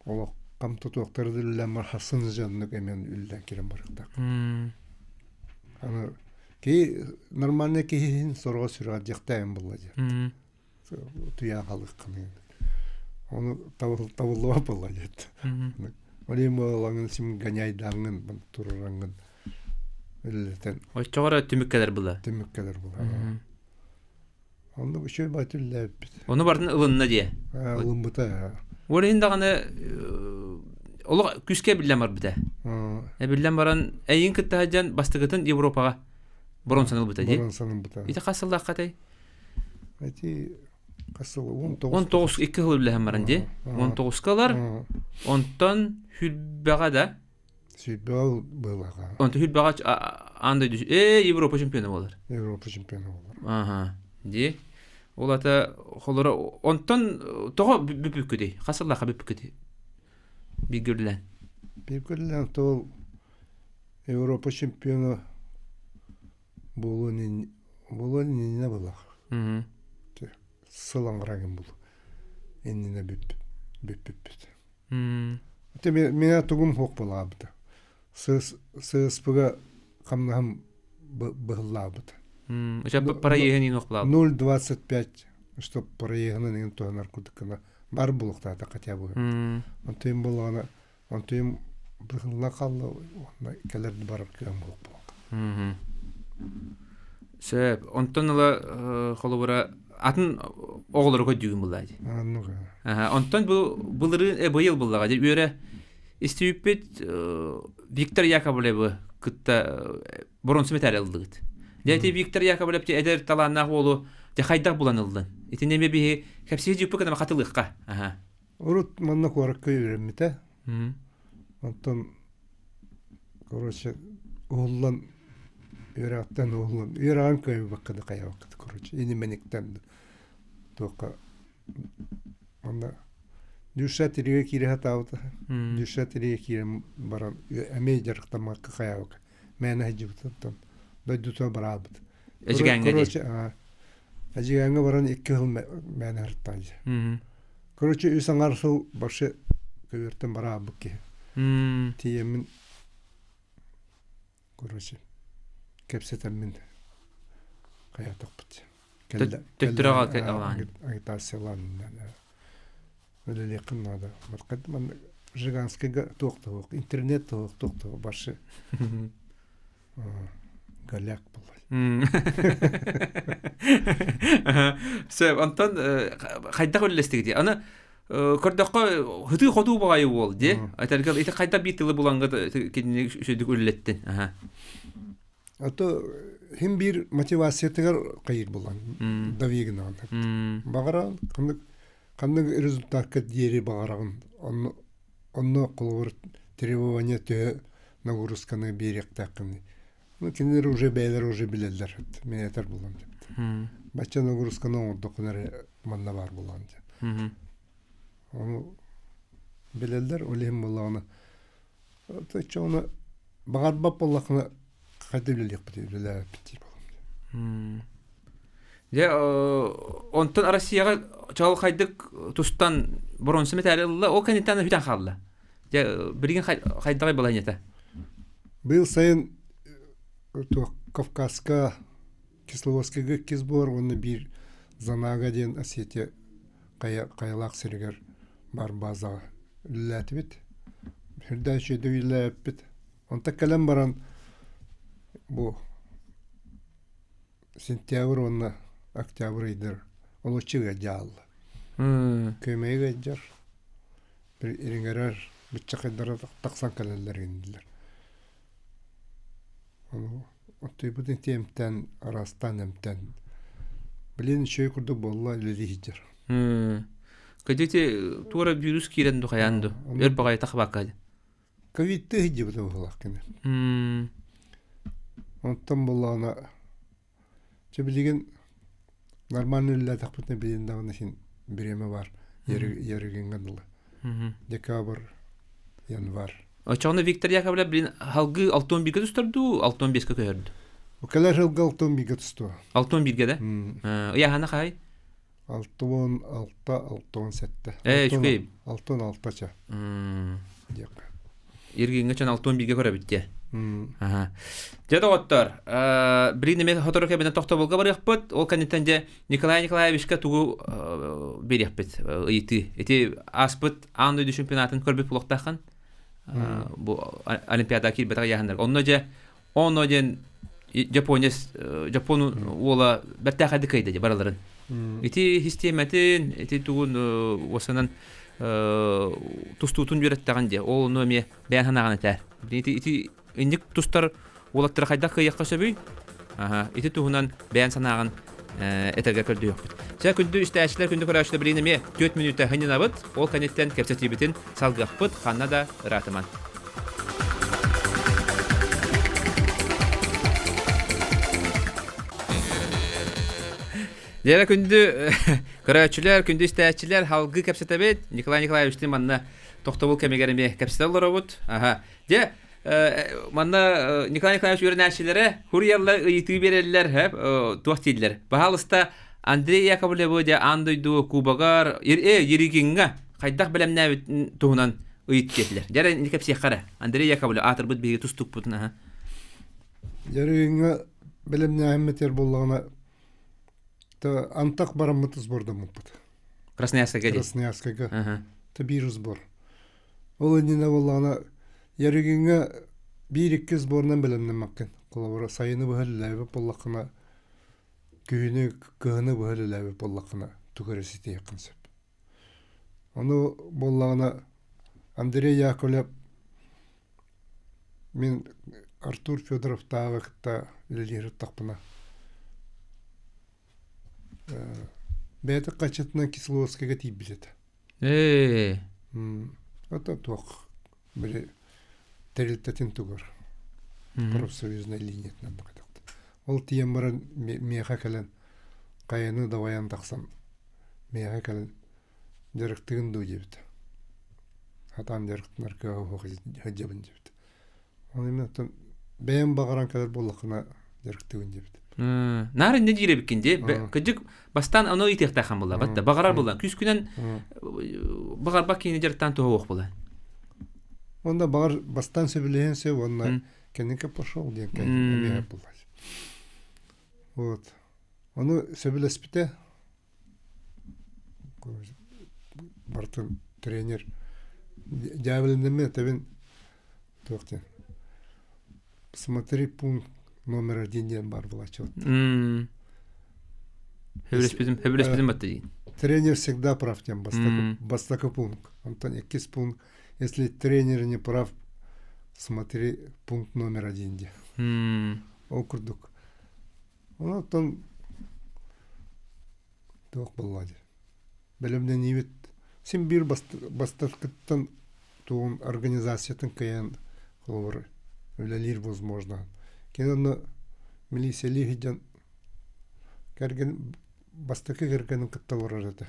олох хам тутуохтара да үллэн бар хассын дьоннук эмиэн үллэн кирэн барыахтаах. Аны киһи нормальный киһи сороҕо сүрэҕэ диэхтээйин буолла диэн. Туйаан халыаххын. Ону табыллыбат буолла диэт. Ол иһин буолаҥын сим гоняйдааҥҥын турараңҥын үлэлэтэн. Оччоҕо түмүк кэлэр була. Түмүк кэлэр була. Оннук үчүгэй баҕайы үлэлээбиппит. Ону барытын ылынна диэ. Ылыммыта. Ол иһин даҕаны олох күүскэ эбиллэн барбыта. Эбиллэн баран эйигин кытта сылдьан бастакытын Европаҕа боронсан ылбыта дии. Боронсан ылбыта. Ити хас сыллаахха этэй? Ити хас сыл? 19. 19 икки сыл үлэлэһэн баран дии. 19-ка ылар. Онтон хүрбэҕэ да Сүүрбэҕэ быылаҕа. Онтон хүрбэҕэ аан дойду ээ Европа чемпиона буолар. Европа чемпиона буолар. Аха. Дии. Ол ата холоро онтон тоҕо бүппүккүтүй? Хас сыллаахха бүппүккүтүй? Бииргэ үлэлээн. Бииргэ үлэлээн ол Европа чемпиона буолуон буолуон иннинэ былах. Сыл аҥарагын бул. Иннинэ бүппүппүт. Ити миҥэ тугум суох буолаабыта. ССП-га хамнаһым быһыллаабыта. Проеһын иин охлаабыт. 0,25 чтоб проеһынан иин туһанар курдук гына бар булуктаата хотя бы. Онтуйум буоллаҕына онтуйум быһылла хаалла уонна кэлэр барар кыам буолук буолла. Сөп. Онтон ыла холобура атын оҕолору көрдүүгүн буллаа дии. Оннук. Онтон бу былырыын быйыл буллаҕа дии үөрэ истибиппит Виктор Яковлевы кытта боронсу мэтээли ыллыгыт. Дьэ ити Виктор Яковлев эдэр талааннаах уолу дьэ хайдах булан ыллын? Итини эмиэ биһи кэпсии дьүппү гына хатылыахха. Аха. Урут манна куоракка үөрэммитэ. Онтон короче уһуллан үөрэҕиттэн уһуллан үөрэҕин кыайбакка да хайабакка да короче инимэниктэн туохха онно Дюша тиригэ киирэ сатаабыта Дюша тиригэ киирэн баран эмиэ дьарыктаммакка хайаабакка мээнэ сылдьыбытыттан дойдутугар бараабыт Эдьигээҥҥэ короче Эдьигээҥҥэ баран икки сыл мээнэ сырыттаҕа дии Короче, үс аҥар сыл вообще көбүөртэн бараабыт киһи. Тиийэммин, короче, кэпсэтэммин хайаатахпыт. Төттөрө аҕалаан. Агитациялаан үлэлиэххин наада. Жиганскайга туох да суох, интернет да суох, туох да суох, вообще голяк буолла. Сөп, онтон хайдах үллэстигитий? Аны көрдөххө хытыы-хотуу баҕайы уол дии. Этэргэ ити хайдах биир тылы булаҥҥыт кинини үчүгдүк үллэттин. А то хим биир мотивациятыгар хайыр булан давигынан. Баҕара ханнык ханнык результакка диэри баҕараҕын онно Онно холобур требование төһө нагрузканы биэриэхтээххиний. Ну, кинилэр уже бэйэлэрэ уже билэллэр. Мин этэр буолан деп. Бачча нагрузканы оҥордоххуна эрэ манна баар буолаҕын диэн. Ону билэллэр, ол иһин буоллаҕына оччо ону баҕарбат буоллаххына хайда үлэлиэхпитий үлэлээбэппит дии буолам. Дьэ, онтон Россияҕа чаҕылхайдык тустан боруонса мэтээли ылла, ол кэнниттэн бүтэн хаалла. Дьэ, билигин хайдаҕай балаһыанньата? Быйыл сайын туох Кавказка Кисловодскайга иккис буор уонна биир Занага диэн Осетия хайа хайалаах сиригэр баар базаҕа үлэлээтибит. Сүрдээх үчүгэйдик үлэлээбиппит. Онтон кэлэн баран бу Сентябрь уонна октябрь ыйдар олоччу ыалдьаалла. Күөмэйи ыалдьар, ириҥэрэр, быччакайдара тахсан кэлэллэр иннилэр. Ону оттуйбут ити эмтэн, араастаан эмтэн. Билин үчүгэй курдук буолла үлэлии сылдьар. Кадете туора вирус киирэн ду хайаан ду өр баҕайы тахабакка Ковидты сылдьыбыта быһыылаах кини. Онтон буоллаҕына Чэ билигин нормально үлэлээтэхпитинэ билигин даҕаны син бириэмэ баар Ярыгиҥҥа дылы. Декабрь, январь. Оччоҕуна Виктор Яковлев билин халгыы 6-11-гэ тустар дуу, 6-15-ке көһөрдү? Кэлэр сылга алтан бииргэ тустуо. Алтан бииргэ да? Ыйааһына хаһай? 66, 67. Ээ, үчүгэй. 66 ча. Диэххэ. Иргиҥҥэ чон 61-гэ көрөбүт дии. Аха. Дьэ доҕоттор, билигин эмиэ сотору кэминэн тохтобулга барыахпыт. Ол кэнниттэн дьэ Николай Николаевичка тугу биэриэхпит ыйытыы. Ити ааспыт аан дойду чемпионатын көрбүт буолуохтааххын. Бу Олимпиада киирбэтэх ыйааһыннар. Онно дьэ Оно диэн Японец Жапон уола бэртээхэйдик кыайда дии барыларын. Ити систиэмэтин, ити тугун уосанан тустуутун үөрэттэҕин дии. Ол ону эмиэ бэйэн санааҕын этээр. Ити ити инник тустар уолаттары хайдах кыайыахха сөбүй? Аха, ити туһунан бэйэн санааҕын этэргэ көрдөһүөхпүт. Чэ, күндү истээччилэр, күндү көрөөччүлэр билигин эмиэ 4 мүнүүтэ хынньанабыт. Ол кэнниттэн кэпсэтиибитин салгыахпыт, ханна да ыраатыман. Дьэ күндү көрөөччүлэр, күндү истээччилэр, халгыы кэпсэтэбит. Николай Николаевичтыын манна тохтобул кэмигэр эмиэ кэпсэтэ олоробут. Аха. Дьэ, манна Николай Николаевич үөрэнээччилэрэ хуруйаллар, ыйытыы биэрэллэр, туох дииллэр. Баһаалыста Андрей Яковлевы дьэ аан дойду кубогар, Еригиҥҥа хайдах бэлэмнээбит туһунан ыйыт диэтилэр. Дьэ эрэ кэпсиэххэ эрэ. Андрей Яковлев аатырбыт биһиги тустукпутун аха. Дьарыгыҥҥа бэлэмнээһиммит буоллаҕына то антах бараммыт сбордаммыппыт. Красноярскайга дии. Красноярскайга. То биир сбор. Ол иннинэ буоллаҕына Ярыгиҥҥа биир-икки сборунан бэлэмнэммэккин. Холобура сайыны быһа үлэлээбит буоллаххына күһүнү, кыһыны быһа үлэлээбит буоллаххына тугу эрэ ситиһиэххин сөп. Ону буоллаҕына Андрей Яковлев мин Артур Федоровтааҕы кытта үлэлиир ырыттахпына бэйэтэ хаччытынан Кисловодскайга тиийбит этэ. Ээ. Это туох били тэрилтэтин тугар профсоюзнай линиятынан бакатахта. Ол тиийэн баран миэхэ кэлэн хайаны дабайан тахсан миэхэ кэлэн дьарыктыгын дуу диэбитэ. Хатаан дьарыктанар кыаҕа суох сылдьабын диэбитэ. Оны мен оттон бэйэм баҕаран кэлэр буоллаххына дьарыктыыбын диэбит. Наар иннэ диир эбиккин дии. Кыдьык бастаан ону ыйытыахтаахан буолла. Батта баҕарар буолла. Күүскүнэн баҕарбат киһини дьарыктаан туһа буолла. Онда баҕар бастаан сөбүлэһэн сөп уонна кэнники пошел диэн эмиэ буолла. Вот. Ону сөбүлэспитэ. Барытын тренер дьээбэлэннэммин этэбин туох диэн смотри пункт номер один диэн баар буолааччы Хөбүлэспитим хөбүлэспитим батта диин. Тренер всегда прав диэн бастакы, бастакы пункт. Онтон иккис пункт если тренер не прав смотри пункт номер один диэн. Ол курдук. Онтон туох буолла дии бэлэмнэниибит син биир бастакыттан тугун организациятын кыайан холобур үлэлиир возможно кини онно милициялии сылдьан кэргэн бастакы кэргэнин кытта олорор этэ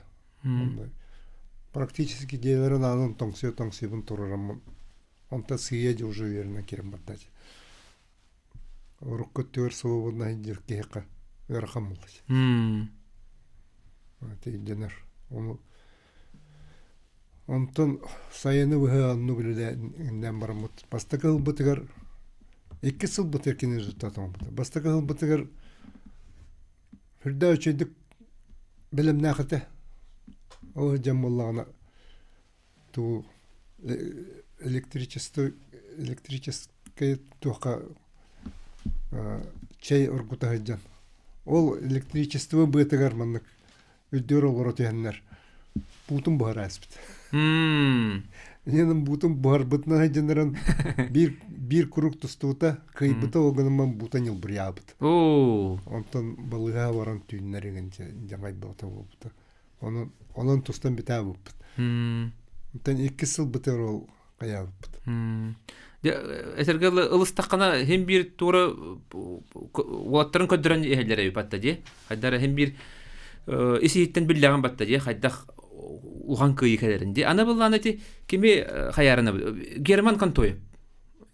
практически дьиэлэрин аанын тоҥсуйа тоҥсуйабын туруораммын онтон сыыйа дьэ уже уверенно киирэн барда Урукку өттүгэр свободно сылдьар киһиэхэ ыарахан буолла. Өйдөнөр. Ону онтон сайыны быһа оннук үлэлээн бараммыт. Бастакы ылбытыгар иккис сылбытыгар кини результат оҥорбута. Бастакы ылбытыгар үрдээх үчүгэйдик бэлэмнээх этэ. Ол сылдьан буоллаҕына тугу электричество электрическэй туохха чэй оргута сылдьан ол электричество быатыгар маннык үрдүгэр олоро түһэннэр буутун буһара ааспыт Инэн буутун буһарбытынан сылдьаннаран биир биир куруук тустубута кыайбыта ол гынан буута ньылбырыйаабыт онтон балыыһа баран түүннэр дьаҥайбыта буолбута Онон, онон тустан бүтээбиппит. Онтон иккис сылбытыгар ол хайаабыппыт. Этэргэ ылыстаххына хин биир туора уолаттарын көрдөрөн иһэллэр эбит батта дии. Хайдара хин биир ис иһиттэн биллэҕин батта дии. Хайдах улахан кыайыы кэлэрин дии. Аны быллаан ити кими хайаарына Герман Контоев.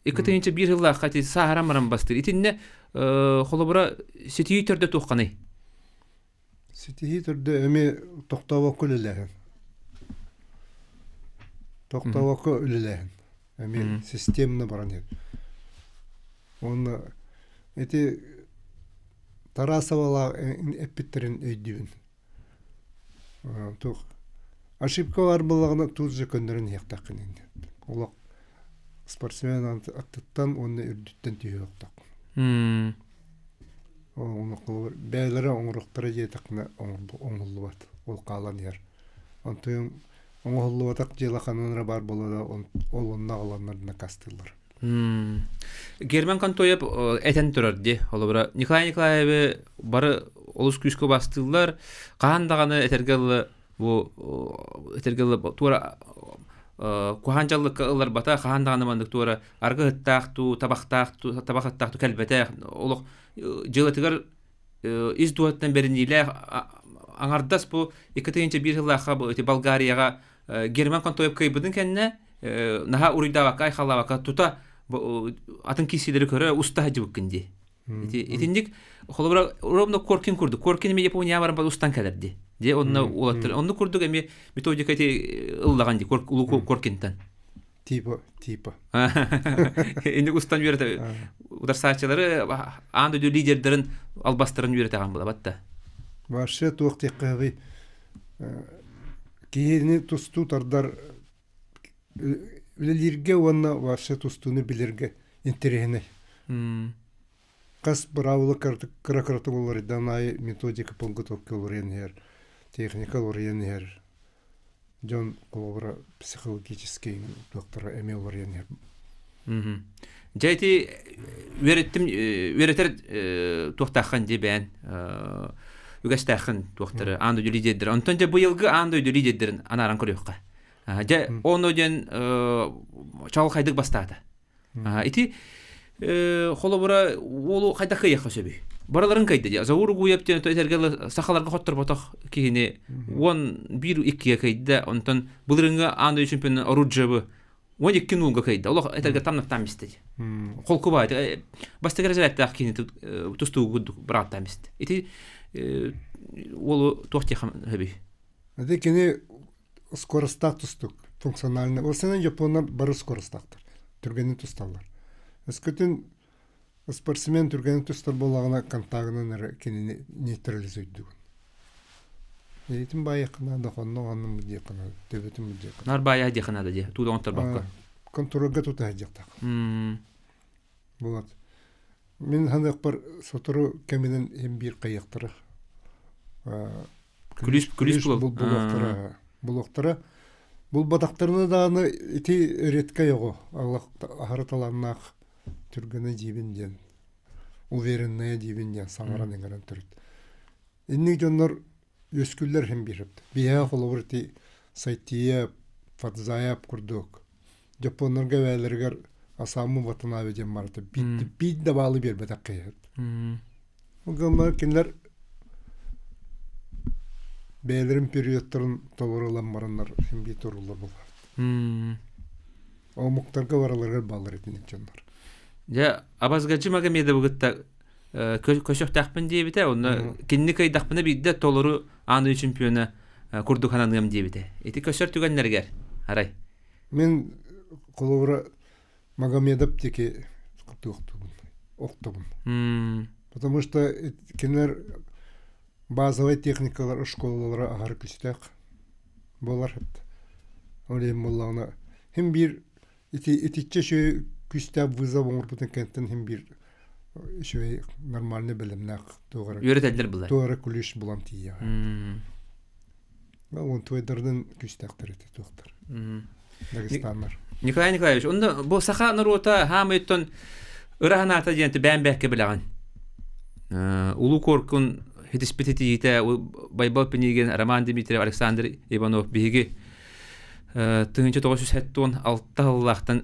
2001 сыллаахха ити сааһыран баран бастыыр. Итиннэ Холобура, ситиһии төрдө туохханый? Ситиһии төрдө эмиэ тохтообокко үлэлээһин. Тохтообокко үлэлээһин. Эмиэ системно баран иһэр. Уонна ити Тарасовалаах эппиттэрин өйдүүбүн. Туох ошибка баар буоллаҕына тут же көннөрөн иһиэхтээххин иннин. Олох спортсмен аттыттан уонна үрдүттэн түһүөхтээххин. Бэйэлэрэ оҥоруохтара диэтэххинэ оҥоһуллубат, ол хаалан иһэр. Онтуйум оҥоһуллубатах дьыала ханан эрэ баар буолара ол онно аҕаланнар накаастыыллар. Герман Контоев этэн турар дии. Холобура, Николай Николаевы бары олус күүскэ убастыыллар. Хаһан даҕаны этэргэ дылы бу этэргэ дылы туора куһаан дьаллыкка ылларбата, хаһан даҕаны маннык туора аргы ыттаах дуу, табахтаах дуу, табах ыттаах дуу кэлбэтэх. Олох дьыалатыгар ис дууһаттан бэриниилээх аҥардас бу 2001 сыллаахха бу ити Болгарияҕа Герман Контоев кыайбытын кэннэ наһаа уруйдаабакка айхаллаабакка тута атын киирсиилэри көрө уста сылдьыбыккын дии. Итинник холобура ровно Коркин курдук. Коркин эмиэ Япония баран устан кэлэр дии. Дии онно уолаттар оннук курдук эмиэ методика ити ыллаҕан дии Улуу Коркинтан. Типа, типа. Инник устан үөрэтэ ударсааччылары аан дойду лидердэрин албастарын үөрэтэҕин булабат да. Вообще туох диэххэ киһини тустуу тардар үлэлииргэ уонна вообще тустууну билэргэ интэриэһинэй. Хас быраабыла кыра-кыратык уларыйдан аайы методика подготовка уларыйан иһэр, техника уларыйан иһэр. Дьон холобура психологический туохтара эмиэ уларыйан иһэр. Дьэ ити үөрэттим үөрэтэр туохтааххын дии бэйэн үгэстээххин туохтары аан дойду лидердэрэ. Онтон дьэ быйылгы аан дойду лидердэрин анааран көрүөххэ. Дьэ ону диэн чаҕылхайдык бастаата. Ити холобура уолу хайдах кыайыахха сөбүй? Барыларын кыайда дии. Заур Угуев диэн этэргэ сахаларга хотторботох киһини 11-2-гэ кыайда. Онтон былырыҥҥы аан дойду чемпионун Оруджевы 12 нуулга кыайда. Олох этэргэ тамнаттаан бистэ. Холку баай. Бастакы разрядтаах киһини тустуугу бырааттаан бистэ. Ити уолу туох диэххэ сөбүй? Ити кини скоростаах тустук функциональный. Ол сэнэн японнар бары скоростаахтар. Түргэнник тусталлар. Өскөтүн спортсмен түргэнник тустар буоллаҕына контагынан эрэ кинини нейтрализуйдугун. Эйитин баайыахха наада, хонно оннун диэххэ наада, төбөтүн диэххэ. Нар баайа диэххэ наада дии, тууда оҥотторбокко. Контрольга тута сылдьыахтаах. Вот. Мин саныахпар сотору кэминэн иһин биир хайыахтара. Күлүүс күлүүс булуохтара. Булуохтара. Булбатахтарына даҕаны ити редкэй оҕо аһара талааннаах түргэнэ диибин диэн уверенная диибин диэн саҥаран иҥэрэн төрүт. Инник дьоннор үөскүүллэр иһин биэрбит. Биһиэхэ холобур ити Сайтиев, Фадзаев курдук Дьоппуоннарга бэйэлэригэр Асаму Ватанабе диэн барыта биир да баалы биэрбэтэх киһи. Ол гынан кинилэр бэйэлэрин периодтарын толору ылан бараннар син биир туруллар буолар. Омуктарга бараларыгар бааллар итинник дьоннор. Дьэ, Абазгачи Магомедовы кытта көсөхтөөхпүн диэбитэ, онно кинини кыайдахпына биирдэ толору аан дойду чемпиона курдук хананыам диэбитэ. Ити көсөр түгэннэригэр арай. Мин холобура Магомедов диэки туохтуубун, охтобун. Потому что кинилэр базовай техникалар школалара аһары күстээх буолар. Ол иһин буоллаҕына син биир ити итиччэ үчүгэй күүстээх вызов оҥорбутун кэнниттэн син биир үчүгэй нормальный бэлэмнээх туох эрэ үөрэтэллэр булар. Туох эрэ ключ булан тиийэҕэ. Уонтуойдарынан күүстээхтэр ити туохтар. Дагестаннар. Николай Николаевич, онно бу саха норуота хаамыйтон ыраһанаата диэн бээн бэккэ билэҕин. Улуу Куоркун хитиспит итиитэ Байбал Пинигин, Роман Дмитриев, Александр Иванов биһиги 1976 сыллаахтан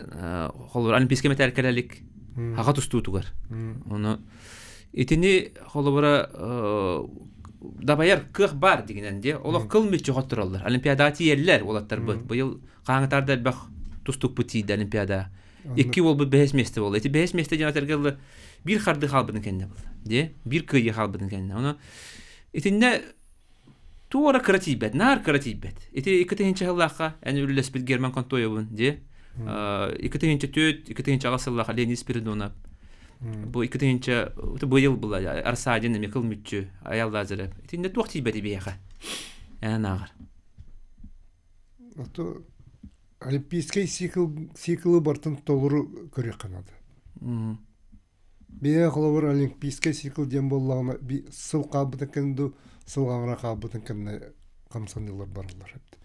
холобур олимпийскай мэтээл кэлэлик хаха тустуутугар. Ону итини холобура дабайар кыах баар дигинэн дии. Олох кыл мүччү хоттороллор. Олимпиадаҕа тиийэллэр уолаттарбыт. Быйыл биир харды хаалбытын кэннэ был. Де биир кыайыы хаалбытын кэннэ. Ону итиннэ туора кыра тиийбэт, наар кыра тиийбэт. Ити 2000 сыллаахха эн үлэлэспит Герман Контоевын, де 2004, 2008 сыллаахха Леонид Спиридонов. Бу 2000 быйыл была Арсадин эмиэ кыл мүччү Аял Лазарев. Итиннэ туох тиийбэти биһиэхэ? Эн ааҕар. Ото Олимпийскай цикл циклы бартын толору көрүөххэ наада. Бэйэ холобур олимпийскай цикл диэн буоллаҕына сыл хаалбытын кэннэ дуу, сыл аҥара хаалбытын кэннэ хамсаныылар бараллар эбит.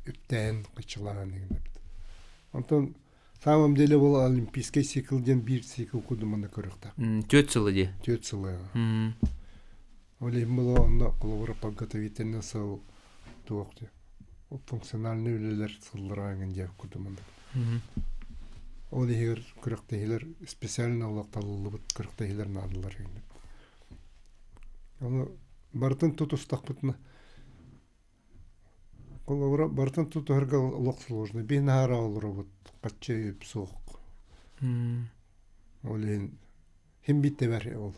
Үптээн, кыччылаан игин эбит. Онтон самом деле был олимпийский цикл диэн биир цикл курдук манна көрүөхтээх. Түөрт сылы дии. Түөрт сылы. Ол иһин буолуо онно холобура подготовительный сыл туох диye функциональный үлэлэр сыллара эҥин диэх курдук маннык. Ол иһигэр күрэхтэһиилэр специально олохтолуллубут күрэхтэһиилэр наадалар эҥин. Ону барытын тутустахпытына холобура барытын тутуһарга олох сложно. Биһи наһаа олоробут хаччы үп суох. Ол иһин хим биттебэр ол.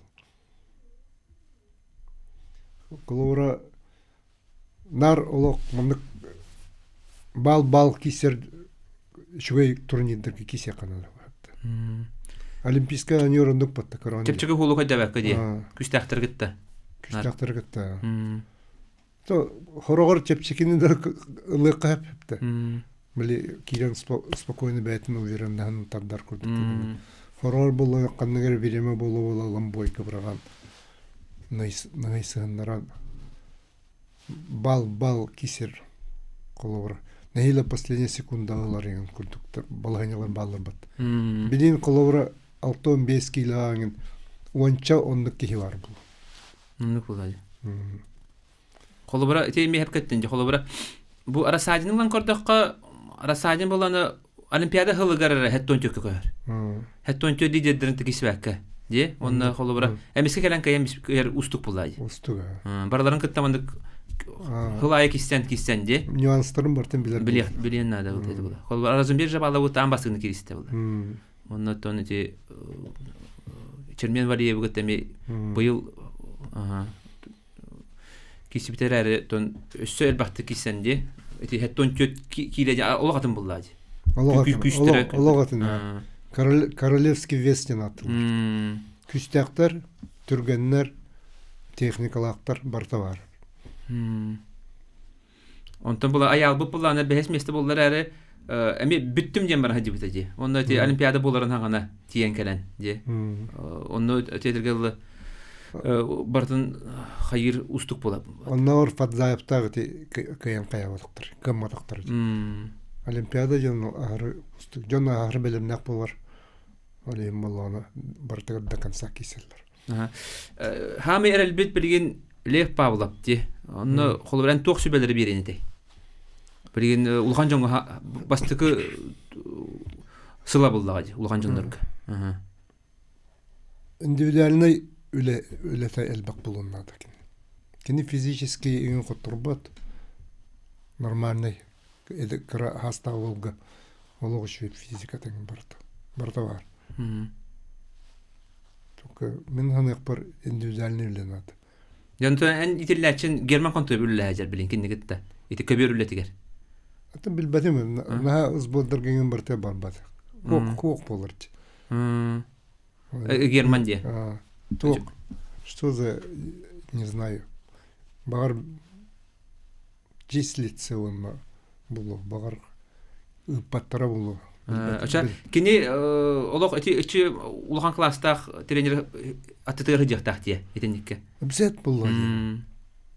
Холобура наар олох маннык баал-баал киирсэр үчүгэй турнирдарга киирсиэххэ наада. Олимпийскай оонньуур оннук батта көрөҕүн. Чэпчэки хуолу көрдөбөккө дии. Күстээхтэр кытта. Күстээхтэр кытта. То хороҕор чэпчэкини да ылыахха сөп Били киирэн спокойно бэйэтин увереннаһын тардар курдук. Хороҕор буолла ханнык эрэ бириэмэ буола-буола ламбойка быраҕан ныйсыһыннаран бал-бал кисер холобура нэһиилэ последняя секунда ылар иҥин курдуктар балаһыанньалар бааллар бат. Билин холобура 65 киилэҕэ иҥин уонча оннук киһи бар булу. Оннук буолар. Холобура, ити эмиэ кэттин дьэ холобура бу Рассадин ылан көрдөххө Рассадин буланы Олимпиада хылыгар эрэ хэттон төккө көһөр. Хэттон тө лидердерин тикисибэккэ. Дии, онно холобура эмискэ кэлэн кыйан кыйар устук буллаа дии. Устуга. Барыларын кытта маннык хыл айы кистен кистен дии. Нюанстарын бартын билер. Билиэх билиэн наада бу это була. Холобура Разумбир жабала бу таан басыгны киристе була. Онно тон ити Чермен Валиевы кытта эми быйыл киирсибитэ эрээри тон өссө элбэхтик киирсэн дии ити хэттон түөрт киилэ олох атын буллаа дии олох атын королевский вес диэн ааттыыллар күүстээхтэр түргэннэр техникалаахтар барыта баар Онтон була айаалбыт буллаана бэһис миэстэ буллар эрээри эми бүттүм диэн бара сылдьыбыта дии. Онно ити Олимпиада буоларын хаҥана тиийэн кэлэн дии. Онно театрга ылла барытын хайыр устук була. Онноор Фадзаевтаах ити кыайан хайаабатахтар, кыамматахтар. Олимпиада дьон аһары устук, дьон аһары бэлэмнээх буолар. Ол иһин буоллаҕына барытыгар до конца киирсэллэр. Хаамай эрэлбит билигин Лев Павлов дии. Онно холобуран туох сүбэлэри биэриэн этэй? Билигин улахан дьоҥҥо бастакы сыла буллаҕа дии улахан дьоннорго. Индивидуальнай үлэ үлэтэ элбэх буолуон наада кини. Кини физически иҥин хотторбот нормальный кыра аастаах уолга олох үчүгэй физиката барыта барыта баар. Только мин саныахпар индивидуальный үлэ наада. Дьонтон эн итиллээчин Герман Контуев үлэлэһэ билин кинигитта. Ити көбүөр үлэтигэр. Атын билбэтим. Наһаа сбордарга иҥин барыта барбат. Куок куок болар. Герман диye. Туох. Что за не знаю. Баҕар числится уонна булуо баҕар ыыппаттара буолуо Ача кини олох ити ичи улахан класстаах тренер аттытыгар сылдьыахтаах дии итинникке. Обязательно буолла дии.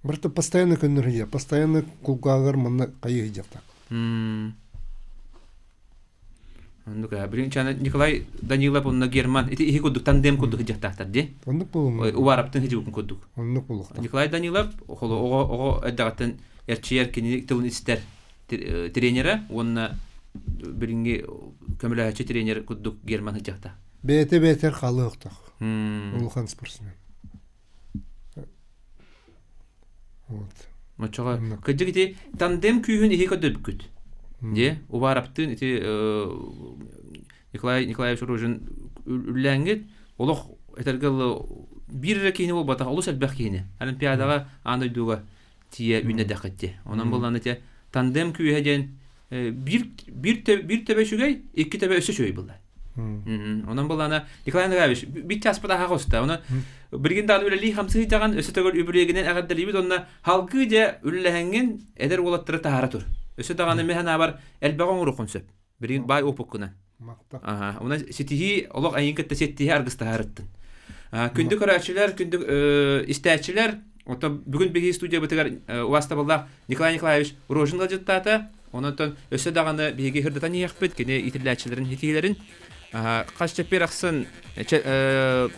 Барыта постоянно көннөр сылдьар, постоянно кулгааҕар манна хайыы сылдьыахтаах. Оннук билин чана Николай Данилов онно Герман ити иһи курдук тандем курдук сылдьыахтаахтар дии. Оннук буолуо. Увараптын сылдьыбыккын курдук. Оннук буолуохтаах. Николай Данилов оҕо оҕо эрдэҕиттэн эрчийэр кини тылын истэр тренерэ уонна билиҥҥи көмөлөһөөччү тренер курдук Герман сылдьыахтаах. Бэйэтэ бэйэтэр хаалыахтаах. Улахан спортсмен. Вот. Оччоҕо кырдьык ити тандем күүһүн иһи көрдөрбүккүт. Дьэ, Увараптыын ити Николай Николаевич Рожин үллээҥҥит олох этэргэ биир эрэ киһини буолбатах, олус элбэх киһини Олимпиадаҕа аан дойдуга тиийэ үүннэрдэххит Онон буоллаҕына ити тандем күүһэ диэн биир биир биир төбө үчүгэй, икки төбө өссө үчүгэй буолла. Онон буоллаҕына Николай Николаевич бит чааспыт аһаҕа уста. Онон билигин даҕаны үлэлии хамсыы даҕан өссө төгүл үбүлүөйгүнэн эҕэрдэлиибит уонна халгыы дьэ үлэлэһэҥҥин эдэр уолаттары таһаара тур. Өссө даҕаны мин санаабар элбэҕи оҥоруоххун сөп. Билигин баай опуккунан. Аха, онон ситиһии олох эйигин кытта ситтиһи аргыстаһарыттын. Күндү көрөөччүлэр, күндү истээччилэр, оттон бүгүн биһиги студиябытыгар убаастабыллаах Николай Николаевич Рожин ыалдьыттаата. Онон өссө даҕаны биһиги сырдатан иһиэхпит, кини иитиллээччилэрин ситиһиилэрин. Хас чэппиэр ахсын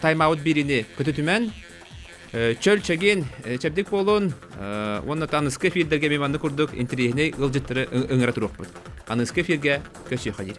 тайм-аут биэриини көтүтүмэн, чөл чэгиэн чэбдик буолун уонна аныскы эфирдэргэ эмиэ маннык курдук интэриэһинэй ыалдьыттары ыҥыра туруохпут. Аныскы эфиргэ көрсүөххэ диир.